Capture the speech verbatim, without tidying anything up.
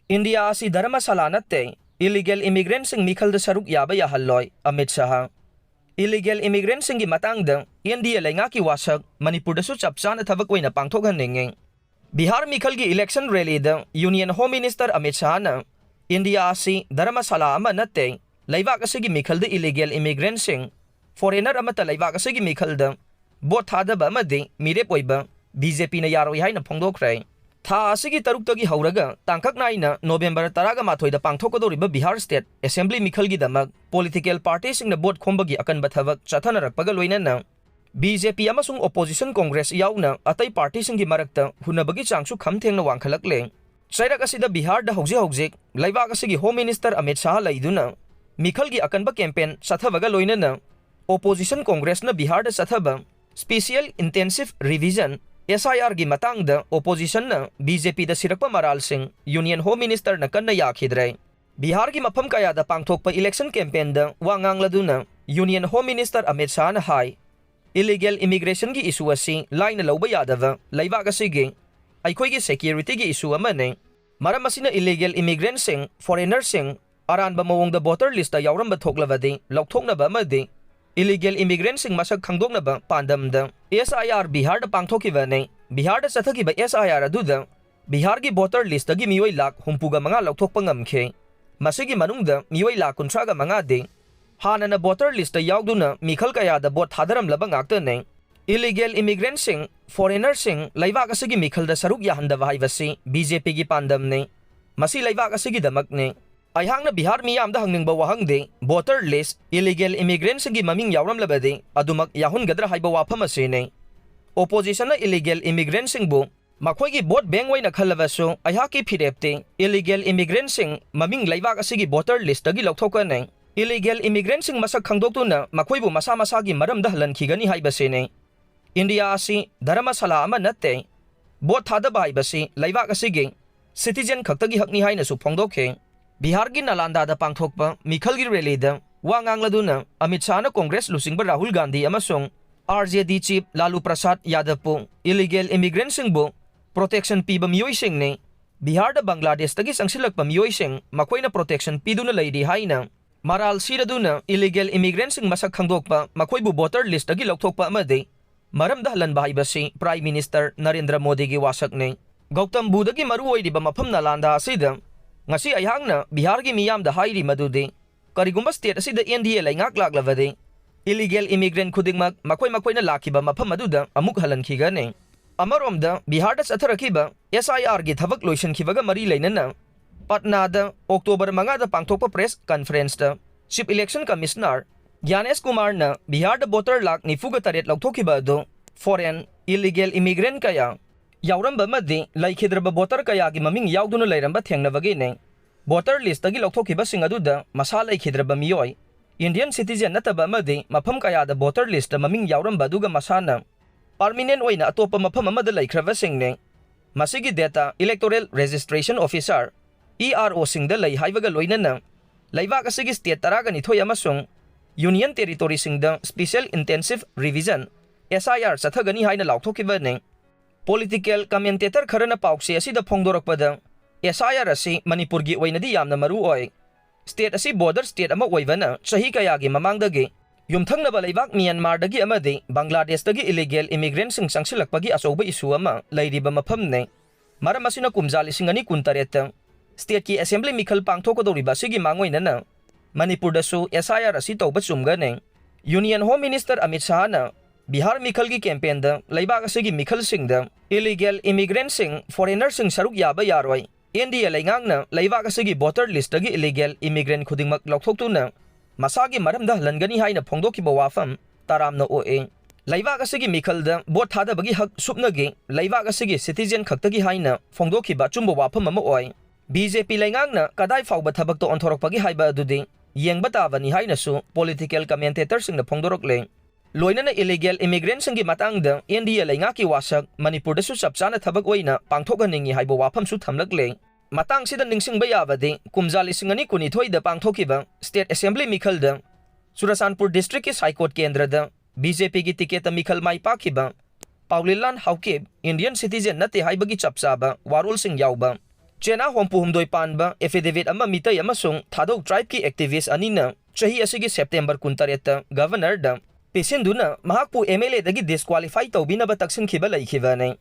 India ꯑꯁꯤ ꯙꯔꯃꯁꯥꯂꯥ ꯅꯠꯇꯦ, illegal ꯏꯃꯤꯒ꯭ꯔꯦꯟꯠꯁꯤꯡ ꯃꯤꯈꯜꯗ ꯁꯔꯨꯛ ꯌꯥꯕ ꯌꯥꯍꯜꯂꯣꯏ, ꯑꯃꯤꯠ ꯁꯥꯍ꯫ ꯏꯂꯤꯒꯦꯜ ꯏꯃꯤꯒ꯭ꯔꯦꯟꯠꯁꯤꯡꯒꯤ ꯃꯇꯥꯡꯗ ꯑꯦꯟ ꯗꯤ ꯑꯦ ꯂꯩꯉꯥꯛꯀꯤ ꯋꯥꯁꯛ ꯃꯅꯤꯄꯨꯔꯗꯁꯨ ꯆꯞ ꯆꯥꯅ ꯊꯕꯛ ꯑꯣꯏꯅ ꯄꯥꯡꯊꯣꯛꯍꯟꯅꯤꯡꯉꯤ꯫ ꯕꯤꯍꯥꯔ ꯃꯤꯈꯜꯒꯤ ꯏꯂꯦꯛꯁꯟ ꯔꯦꯂꯤꯗ ꯌꯨꯅꯤꯌꯟ ꯍꯣꯝ ꯃꯤꯅꯤꯁꯇꯔ ꯑꯃꯤꯠ ꯁꯥꯍꯅ ꯏꯟꯗꯤꯌꯥ ꯑꯁꯤ ꯙꯔꯃꯁꯥꯂꯥ ꯑꯃ ꯅꯠꯇꯦ, ꯂꯩꯕꯥꯛ ꯑꯁꯤꯒꯤ ꯃꯤꯈꯜꯗ ꯏꯂꯤꯒꯦꯜ ꯏꯃꯤꯒ꯭ꯔꯦꯟꯠꯁꯤꯡ, ꯐꯣꯔꯦꯅꯔ ꯑꯃꯠꯇ ꯂꯩꯕꯥꯛ ꯑꯁꯤꯒꯤ ꯃꯤꯈꯜꯗ ꯚꯣꯠ ꯊꯥꯗꯕ ꯑꯃꯗꯤ ꯃꯤꯔꯦꯞ ꯑꯣꯏꯕ ꯕꯤ ꯖꯦ ꯄꯤꯅ ꯌꯥꯔꯣꯏ ꯍꯥꯏꯅ ꯐꯣꯡꯗꯣꯛꯈ꯭ꯔꯦ꯫ ꯊꯥ ꯑꯁꯤꯒꯤ ꯇꯔꯨꯛꯇꯒꯤ ꯍꯧꯔꯒ ꯇꯥꯡꯀꯛ ꯅꯥꯏꯅ ꯅꯣꯕꯦꯝꯕꯔ ꯇꯔꯥꯒ ꯃꯥꯊꯣꯏꯗ ꯄꯥꯡꯊꯣꯛꯀꯗꯧꯔꯤꯕ ꯕꯤꯍꯥꯔ ꯁ꯭ꯇꯦꯠ ꯑꯦꯁꯦꯝꯕ꯭ꯂꯤ ꯃꯤꯈꯜꯒꯤꯗꯃꯛ ꯄꯣꯂꯤꯇꯤꯀꯦꯜ ꯄꯥꯔꯇꯤꯁꯤꯡꯅ ꯚꯣꯠ ꯈꯣꯝꯕꯒꯤ ꯑꯀꯟꯕ ꯊꯕꯛ ꯆꯠꯊꯅꯔꯛꯄꯒ ꯂꯣꯏꯅꯅ ꯕꯤ ꯖꯦ ꯄꯤ ꯑꯃꯁꯨꯡ ꯑꯣꯄꯣꯖꯤꯁꯟ ꯀꯣꯡꯒ꯭ꯔꯦꯁ ꯌꯥꯎꯅ ꯑꯇꯩ ꯄꯥꯔꯇꯤꯁꯤꯡꯒꯤ ꯃꯔꯛꯇ ꯍꯨꯟꯅꯕꯒꯤ ꯆꯥꯡꯁꯨ ꯈꯝ ꯊꯦꯡꯅ ꯋꯥꯡꯈꯠꯂꯛꯂꯦ꯫ ꯆꯩꯔꯛ ꯑꯁꯤꯗ ꯕꯤꯍꯥꯔꯗ ꯍꯧꯖꯤꯛ ꯍꯧꯖꯤꯛ ꯂꯩꯕꯥꯛ ꯑꯁꯤꯒꯤ ꯍꯣꯝ ꯃꯤꯅꯤꯁꯇꯔ ꯑꯃꯤꯠ ꯁꯥꯍ ꯂꯩꯗꯨꯅ ꯃꯤꯈꯜꯒꯤ ꯑꯀꯟꯕ ꯀꯦꯝꯄꯦꯟ ꯆꯠꯊꯕꯒ ꯂꯣꯏꯅꯅ ꯑꯣꯄꯣꯖꯤꯁꯟ ꯀꯣꯡꯒ꯭ꯔꯦꯁꯅ ꯕꯤꯍꯥꯔꯗ ꯆꯠꯊꯕ ꯁ꯭ꯄꯦꯁꯤꯌꯦꯜ ꯏꯟꯇꯦꯟꯁꯤꯚ ꯔꯤꯚꯤꯖꯟ, ꯑꯦꯁ ꯑꯥꯏ ꯑꯥꯔꯒꯤ ꯃꯇꯥꯡꯗ ꯑꯣꯄꯣꯖꯤꯁꯟꯅ ꯕꯤ ꯖꯦ ꯄꯤꯗ ꯁꯤꯔꯛꯄ ꯃꯔꯥꯜꯁꯤꯡ ꯌꯨꯅꯤꯌꯟ ꯍꯣꯝ ꯃꯤꯅꯤꯁꯇꯔꯅ ꯀꯟꯅ ꯌꯥꯈꯤꯗ꯭ꯔꯦ꯫ ꯕꯤꯍꯥꯔꯒꯤ ꯃꯐꯝ ꯀꯌꯥꯗ ꯄꯥꯡꯊꯣꯛꯄ ꯏꯂꯦꯛꯁꯟ ꯀꯦꯝꯄꯦꯟꯗ ꯋꯥ ꯉꯥꯡꯂꯗꯨꯅ ꯌꯨꯅꯤꯌꯟ ꯍꯣꯝ ꯃꯤꯅꯤꯁꯇꯔ ꯑꯃꯤꯠ ꯁꯥꯍꯅ ꯍꯥꯏ, ꯏꯂꯤꯒꯦꯜ ꯏꯃꯤꯒ꯭ꯔꯦꯁꯟꯒꯤ ꯏꯁꯨ ꯑꯁꯤ ꯂꯥꯏꯅ ꯂꯧꯕ ꯌꯥꯗꯕ ꯂꯩꯕꯥꯛ ꯑꯁꯤꯒꯤ ꯑꯩꯈꯣꯏꯒꯤ ꯁꯦꯀ꯭ꯌꯨꯔꯤꯇꯤꯒꯤ ꯏꯁꯨ ꯑꯃꯅꯤ꯫ ꯃꯔꯝ ꯑꯁꯤꯅ ꯏꯂꯤꯒꯦꯜ ꯏꯃꯤꯒ꯭ꯔꯦꯟꯠꯁꯤꯡ, ꯐꯣꯔꯦꯅꯔꯁꯤꯡ ꯑꯔꯥꯟꯕ ꯃꯑꯣꯡꯗ ꯚꯣꯇꯔ ꯂꯤꯁꯇ ꯌꯥꯎꯔꯝꯕ ꯊꯣꯛꯂꯕꯗꯤ ꯂꯧꯊꯣꯛꯅꯕ ꯑꯃꯗꯤ ꯏꯂꯤꯒꯦꯜ ꯏꯃꯤꯒ꯭ꯔꯦꯟꯠꯁꯤꯡ ꯃꯁꯛ ꯈꯪꯗꯣꯛꯅꯕ ꯄꯥꯟꯗꯝꯗ ꯑꯦꯁ ꯑꯥꯏ ꯑꯥꯔ ꯕꯤꯍꯥꯔꯗ ꯄꯥꯡꯊꯣꯛꯈꯤꯕꯅꯤ꯫ ꯕꯤꯍꯥꯔꯗ ꯆꯠꯊꯈꯤꯕ ꯑꯦꯁ ꯑꯥꯏ ꯑꯥꯔ ꯑꯗꯨꯗ ꯕꯤꯍꯥꯔꯒꯤ ꯚꯣꯇꯔ ꯂꯤꯁꯇꯒꯤ ꯃꯤꯑꯣꯏ ꯂꯥꯈ ꯍꯨꯝꯐꯨꯒ ꯃꯉꯥ ꯂꯧꯊꯣꯛꯄ ꯉꯝꯈꯤ꯫ ꯃꯁꯤꯒꯤ ꯃꯅꯨꯡꯗ ꯃꯤꯑꯣꯏ ꯂꯥꯈ ꯀꯨꯟꯊ꯭ꯔꯥꯒ ꯃꯉꯥꯗꯤ ꯍꯥꯟꯅꯅ ꯚꯣꯇꯔ ꯂꯤꯁꯇ ꯌꯥꯎꯗꯨꯅ ꯃꯤꯈꯜ ꯀꯌꯥꯗ ꯚꯣꯠ ꯊꯥꯗꯔꯝꯂꯕ ꯉꯥꯛꯇꯅꯤ꯫ ꯏꯂꯤꯒꯦꯜ ꯏꯃꯤꯒ꯭ꯔꯦꯟꯠꯁꯤꯡ, ꯐꯣꯔꯦꯅꯔꯁꯤꯡ ꯂꯩꯕꯥꯛ ꯑꯁꯤꯒꯤ ꯃꯤꯈꯜꯗ ꯁꯔꯨꯛ ꯌꯥꯍꯟꯗꯕ ꯍꯥꯏꯕꯁꯤ ꯕꯤ ꯖꯦ ꯄꯤꯒꯤ ꯄꯥꯟꯗꯝꯅꯤ꯫ ꯃꯁꯤ ꯂꯩꯕꯥꯛ ꯑꯁꯤꯒꯤꯗꯃꯛꯅꯤ꯫ ꯑꯩꯍꯥꯛꯅ ꯕꯤꯍꯥꯔ ꯃꯤꯌꯥꯝꯗ ꯍꯪꯅꯤꯡꯕ ꯋꯥꯍꯪꯗꯤ ꯚꯣꯇꯔ ꯂꯤꯁ, ꯏꯂꯤꯒꯦꯜ ꯏꯃꯤꯒ꯭ꯔꯦꯟꯠꯁꯤꯡꯒꯤ ꯃꯃꯤꯡ ꯌꯥꯎꯔꯝꯂꯕꯗꯤ ꯑꯗꯨꯃꯛ ꯌꯥꯎꯍꯟꯒꯗ꯭ꯔꯥ ꯍꯥꯏꯕ ꯋꯥꯐꯝ ꯑꯁꯤꯅꯤ꯫ ꯑꯣꯄꯣꯖꯤꯁꯟꯅ ꯏꯂꯤꯒꯦꯜ ꯏꯃꯤꯒ꯭ꯔꯦꯟꯠꯁꯤꯡꯕꯨ ꯃꯈꯣꯏꯒꯤ ꯚꯣꯠ ꯕꯦꯡꯛ ꯑꯣꯏꯅ ꯈꯜꯂꯕꯁꯨ ꯑꯩꯍꯥꯛꯀꯤ ꯐꯤꯔꯦꯞꯇꯤ ꯏꯂꯤꯒꯦꯜ ꯏꯃꯤꯒ꯭ꯔꯦꯟꯠꯁꯤꯡ ꯃꯃꯤꯡ ꯂꯩꯕꯥꯛ ꯑꯁꯤꯒꯤ ꯚꯣꯇꯔ ꯂꯤꯁꯇꯒꯤ ꯂꯧꯊꯣꯛꯀꯅꯤ꯫ ꯏꯂꯤꯒꯦꯜ ꯏꯃꯤꯒ꯭ꯔꯦꯟꯠꯁꯤꯡ ꯃꯁꯛ ꯈꯪꯗꯣꯛꯇꯨꯅ ꯃꯈꯣꯏꯕꯨ ꯃꯁꯥ ꯃꯁꯥꯒꯤ ꯃꯔꯝꯗ ꯍꯜꯍꯟꯈꯤꯒꯅꯤ ꯍꯥꯏꯕꯁꯤꯅꯤ꯫ ꯏꯟꯗꯤꯌꯥ ꯑꯁꯤ ꯙꯔꯃꯁꯥꯂꯥ ꯑꯃ ꯅꯠꯇꯦ꯫ ꯚꯣꯠ ꯊꯥꯗꯕ ꯍꯥꯏꯕꯁꯤ ꯂꯩꯕꯥꯛ ꯑꯁꯤꯒꯤ ꯁꯤꯇꯤꯖꯦꯟ ꯈꯛꯇꯒꯤ ꯍꯛꯅꯤ ꯍꯥꯏꯅꯁꯨ ꯐꯣꯡꯗꯣꯛꯈꯤ꯫ ꯕꯤꯍꯥꯔꯒꯤ ꯅꯥꯂꯥꯟꯗꯥꯗ ꯄꯥꯡꯊꯣꯛꯄ ꯃꯤꯈꯜꯒꯤ ꯔꯦꯂꯤꯗ ꯋꯥ ꯉꯥꯡꯂꯗꯨꯅ ꯑꯃꯤꯠ ꯁꯥꯍꯅ ꯀꯣꯡꯒ꯭ꯔꯦꯁ ꯂꯨꯆꯤꯡꯕ ꯔꯥꯍꯨꯜ ꯒꯥꯟꯙꯤ ꯑꯃꯁꯨꯡ ꯑꯥꯔ ꯖꯦ ꯗꯤ ꯆꯤꯞ ꯂꯥꯂꯨ ꯄ꯭ꯔꯁꯥꯗ ꯌꯥꯗꯕꯄꯨ ꯏꯂꯤꯒꯦꯜ ꯏꯃꯤꯒ꯭ꯔꯦꯟꯠꯁꯤꯡꯕꯨ ꯄ꯭ꯔꯣꯇꯦꯛꯁꯟ ꯄꯤꯕ ꯃꯤꯑꯣꯏꯁꯤꯡꯅꯤ, ꯕꯤꯍꯥꯔꯗ ꯕꯪꯒ꯭ꯂꯥꯗꯦꯁꯇꯒꯤ ꯆꯪꯁꯤꯜꯂꯛꯄ ꯃꯤꯑꯣꯏꯁꯤꯡ ꯃꯈꯣꯏꯅ protection ꯄꯤꯗꯨꯅ ꯂꯩꯔꯤ ꯍꯥꯏꯅ ꯃꯔꯥꯜ ꯁꯤꯔꯗꯨꯅ illegal immigrantꯁꯤꯡ ꯃꯁꯛ ꯈꯪꯗꯣꯛꯄ, ꯃꯈꯣꯏꯕꯨ voter listꯇꯒꯤ ꯂꯧꯊꯣꯛꯄ ꯑꯃꯗꯤ ꯃꯔꯝꯗ ꯍꯜꯍꯟꯕ ꯍꯥꯏꯕꯁꯤ Prime Minister ꯅꯔꯦꯟꯗ꯭ꯔ ꯃꯣꯗꯤꯒꯤ ꯋꯥꯁꯛꯅꯤ꯫ ꯒꯧꯇꯝ ꯕꯨꯙꯒꯤ ꯃꯔꯨꯑꯣꯏꯔꯤꯕ ꯃꯐꯝ ꯅꯥꯂꯥꯟꯗꯥ ꯑꯁꯤꯗ ꯉꯁꯤ ꯑꯩꯍꯥꯛꯅ ꯕꯤꯍꯥꯔꯒꯤ ꯃꯤꯌꯥꯝꯗ ꯍꯥꯏꯔꯤ ꯃꯗꯨꯗꯤ ꯀꯔꯤꯒꯨꯝꯕ state ꯑꯁꯤꯗ N D A ꯂꯩꯉꯥꯛ ꯂꯥꯛꯂꯕꯗꯤ illegal immigrant ꯈꯨꯗꯤꯡꯃꯛ ꯃꯈꯣꯏ ꯃꯈꯣꯏꯅ ꯂꯥꯛꯈꯤꯕ ꯃꯐꯝ ꯑꯗꯨꯗ ꯑꯃꯨꯛ ꯍꯜꯍꯟꯈꯤꯒꯅꯤ꯫ ꯑꯃꯔꯣꯝꯗ ꯕꯤꯍꯥꯔꯗ ꯆꯠꯊꯔꯛꯈꯤꯕ S I Rꯒꯤ ꯊꯕꯛ ꯂꯣꯏꯁꯤꯟꯈꯤꯕꯒ ꯃꯔꯤ ꯂꯩꯅꯅ ꯄꯠꯅꯥꯗ October ꯃꯉꯥꯗ ꯄꯥꯡꯊꯣꯛꯄ press conferenceꯇ Chief Election Commissioner ꯒ꯭ꯌꯥꯅꯦꯁ ꯀꯨꯃꯥꯔꯅ ꯕꯤꯍꯥꯔꯗ voter ꯂꯥꯈ ꯅꯤꯐꯨꯒ ꯇꯔꯦꯠ ꯂꯧꯊꯣꯛꯈꯤꯕ ꯑꯗꯨ foreign illegal immigrant ꯀꯌꯥ ꯌꯥꯎꯔꯝꯕ ꯑꯃꯗꯤ ꯂꯩꯈꯤꯗ꯭ꯔꯕ voter ꯀꯌꯥꯒꯤ ꯃꯃꯤꯡ ꯌꯥꯎꯗꯨꯅ ꯂꯩꯔꯝꯕ ꯊꯦꯡꯅꯕꯒꯤꯅꯤ꯫ Voter listꯇꯒꯤ ꯂꯧꯊꯣꯛꯈꯤꯕꯁꯤꯡ ꯑꯗꯨꯗ ꯃꯁꯥ ꯂꯩꯈꯤꯗ꯭ꯔꯕ ꯃꯤꯑꯣꯏ, Indian citizen ꯅꯠꯇꯕ ꯑꯃꯗꯤ ꯃꯐꯝ ꯀꯌꯥꯗ voter listꯇ ꯃꯃꯤꯡ ꯌꯥꯎꯔꯝꯕ ꯑꯗꯨꯒ ꯃꯁꯥꯅ permanent ꯑꯣꯏꯅ ꯑꯇꯣꯞꯄ ꯃꯐꯝ ꯑꯃꯗ ꯂꯩꯈ꯭ꯔꯕꯁꯤꯡꯅꯤ꯫ ꯃꯁꯤꯒꯤ data Electoral Registration Officer, E R Oꯁꯤꯡꯗ ꯂꯩ ꯍꯥꯏꯕꯒ ꯂꯣꯏꯅꯅ ꯂꯩꯕꯥꯛ ꯑꯁꯤꯒꯤ state ꯇꯔꯥꯒ ꯅꯤꯊꯣꯏ ꯑꯃꯁꯨꯡ Union Territoryꯁꯤꯡꯗ Special Intensive Revision, S I R ꯆꯠꯊꯒꯅꯤ ꯍꯥꯏꯅ ꯂꯥꯎꯊꯣꯛꯈꯤꯕꯅꯤ꯫ Political commentator ꯈꯔꯅ ꯄꯥꯎꯆꯦ ꯑꯁꯤꯗ ꯐꯣꯡꯗꯣꯔꯛꯄꯗ, S I R ꯑꯁꯤ ꯃꯅꯤꯄꯨꯔꯒꯤ ꯑꯣꯏꯅꯗꯤ ꯌꯥꯝꯅ ꯃꯔꯨ ꯑꯣꯏ꯫ State ꯑꯁꯤ border state ꯑꯃ ꯑꯣꯏꯕꯅ ꯆꯍꯤ ꯀꯌꯥꯒꯤ ꯃꯃꯥꯡꯗꯒꯤ ꯌꯨꯝꯊꯪꯅꯕ ꯂꯩꯕꯥꯛ ꯃ꯭ꯌꯥꯟꯃꯥꯔꯗꯒꯤ ꯑꯃꯗꯤ ꯕꯪꯒ꯭ꯂꯥꯗꯦꯁꯇꯒꯤ illegal immigrantꯁꯤꯡ ꯆꯪꯁꯤꯜꯂꯛꯄꯒꯤ ꯑꯆꯧꯕ issue ꯑꯃ ꯂꯩꯔꯤꯕ ꯃꯐꯝꯅꯤ꯫ ꯃꯔꯝ ꯑꯁꯤꯅ ꯀꯨꯝꯖꯥ ꯂꯤꯁꯤꯡ ꯑꯅꯤ ꯀꯨꯟꯇꯔꯦꯠꯇ stateꯀꯤ assembly ꯃꯤꯈꯜ ꯄꯥꯡꯊꯣꯛꯀꯗꯧꯔꯤꯕ ꯑꯁꯤꯒꯤ ꯃꯥꯡꯑꯣꯏꯅꯅ ꯃꯅꯤꯄꯨꯔꯗꯁꯨ S I R ꯑꯁꯤ ꯇꯧꯕ ꯆꯨꯝꯒꯅꯤ꯫ Union Home Minister Amit ꯁꯍꯥꯅ Bihar ꯃꯤꯈꯜꯒꯤ campaignꯗ ꯂꯩꯕꯥꯛ ꯑꯁꯤꯒꯤ ꯃꯤꯈꯜꯁꯤꯡꯗ illegal immigrantꯁꯤꯡ, foreignerꯁꯤꯡ ꯁꯔꯨꯛ ꯌꯥꯕ ꯌꯥꯔꯣꯏ, N D A ꯂꯩꯉꯥꯛꯅ ꯂꯩꯕꯥꯛ ꯑꯁꯤꯒꯤ voter listꯇꯒꯤ illegal immigrant ꯈꯨꯗꯤꯡꯃꯛ ꯂꯧꯊꯣꯛꯇꯨꯅ ꯃꯁꯥꯒꯤ ꯃꯔꯝꯗ ꯍꯜꯍꯟꯒꯅꯤ ꯍꯥꯏꯅ ꯐꯣꯡꯗꯣꯛꯈꯤꯕ ꯋꯥꯐꯝ ꯇꯔꯥꯝꯅ ꯑꯣꯛꯏ꯫ ꯂꯩꯕꯥꯛ ꯑꯁꯤꯒꯤ ꯃꯤꯈꯜꯗ vote ꯊꯥꯗꯕꯒꯤ ꯍꯛ ꯁꯨꯞꯅꯒꯤ ꯂꯩꯕꯥꯛ ꯑꯁꯤꯒꯤ citizen ꯈꯛꯇꯒꯤ ꯍꯥꯏꯅ ꯐꯣꯡꯗꯣꯛꯈꯤꯕ ꯑꯆꯨꯝꯕ ꯋꯥꯐꯝ ꯑꯃ ꯑꯣꯏ꯫ B J P ꯂꯩꯉꯥꯛꯅ ꯀꯗꯥꯏ ꯐꯥꯎꯕ ꯊꯕꯛꯇ ꯑꯣꯟꯊꯣꯔꯛꯄꯒꯦ ꯍꯥꯏꯕ ꯑꯗꯨꯗꯤ ꯌꯦꯡꯕ ꯇꯥꯕꯅꯤ ꯍꯥꯏꯅꯁꯨ political commentatorꯁꯤꯡꯅ ꯐꯣꯡꯗꯣꯔꯛꯂꯦ꯫ ꯂꯣꯏꯅꯅ illegal immigrantꯁꯤꯡꯒꯤ ꯃꯇꯥꯡꯗ N D A ꯂꯩꯉꯥꯛꯀꯤ ꯋꯥꯁꯛ ꯃꯅꯤꯄꯨꯔꯗꯁꯨ ꯆꯞ ꯆꯥꯅ ꯊꯕꯛ ꯑꯣꯏꯅ ꯄꯥꯡꯊꯣꯛꯍꯟꯅꯤꯡꯏ ꯍꯥꯏꯕ ꯋꯥꯐꯝꯁꯨ ꯊꯝꯂꯛꯂꯦ꯫ ꯃꯇꯥꯡꯁꯤꯗ ꯅꯤꯡꯁꯤꯡꯕ ꯌꯥꯕꯗꯤ, ꯀꯨꯝꯖꯥ ꯂꯤꯁꯤꯡ ꯑꯅꯤ ꯀꯨꯟꯅꯤꯊꯣꯏꯗ ꯄꯥꯡꯊꯣꯛꯈꯤꯕ state assembly ꯃꯤꯈꯜꯗ ꯆꯨꯔꯆꯥꯟꯄꯨꯔ districtꯀꯤ ꯁꯥꯏꯀꯣꯠ ꯀꯦꯟꯗ꯭ꯔꯗ B J Pꯒꯤ ticketꯇ ꯃꯤꯈꯜ ꯃꯥꯏ ꯄꯥꯛꯈꯤꯕ ꯄꯥꯎꯂꯤꯂꯥꯟ ꯍꯥꯎꯀꯤꯞ Indian citizen ꯅꯠꯇꯦ ꯍꯥꯏꯕꯒꯤ ꯆꯞ ꯆꯥꯕ ꯋꯥꯔꯣꯜꯁꯤꯡ ꯌꯥꯎꯕ ꯆꯦꯅꯥ ꯍꯣꯝꯐꯨ ꯍꯨꯝꯗꯣꯏ ꯄꯥꯟꯕ affidavit ꯑꯃ ꯃꯤꯇꯩ ꯑꯃꯁꯨꯡ ꯊꯥꯗꯧ tribeꯀꯤ activist ꯑꯅꯤꯅ ꯆꯍꯤ ꯑꯁꯤꯒꯤ September ꯀꯨꯟꯇꯔꯦꯠꯇ Governorꯗ ꯄꯤꯁꯤꯟꯗꯨꯅ ꯃꯍꯥꯛꯄꯨ MLAꯗꯒꯤ disqualify ꯇꯧꯕꯤꯅꯕ ꯇꯛꯁꯤꯟꯈꯤꯕ ꯂꯩꯈꯤꯕꯅꯤ꯫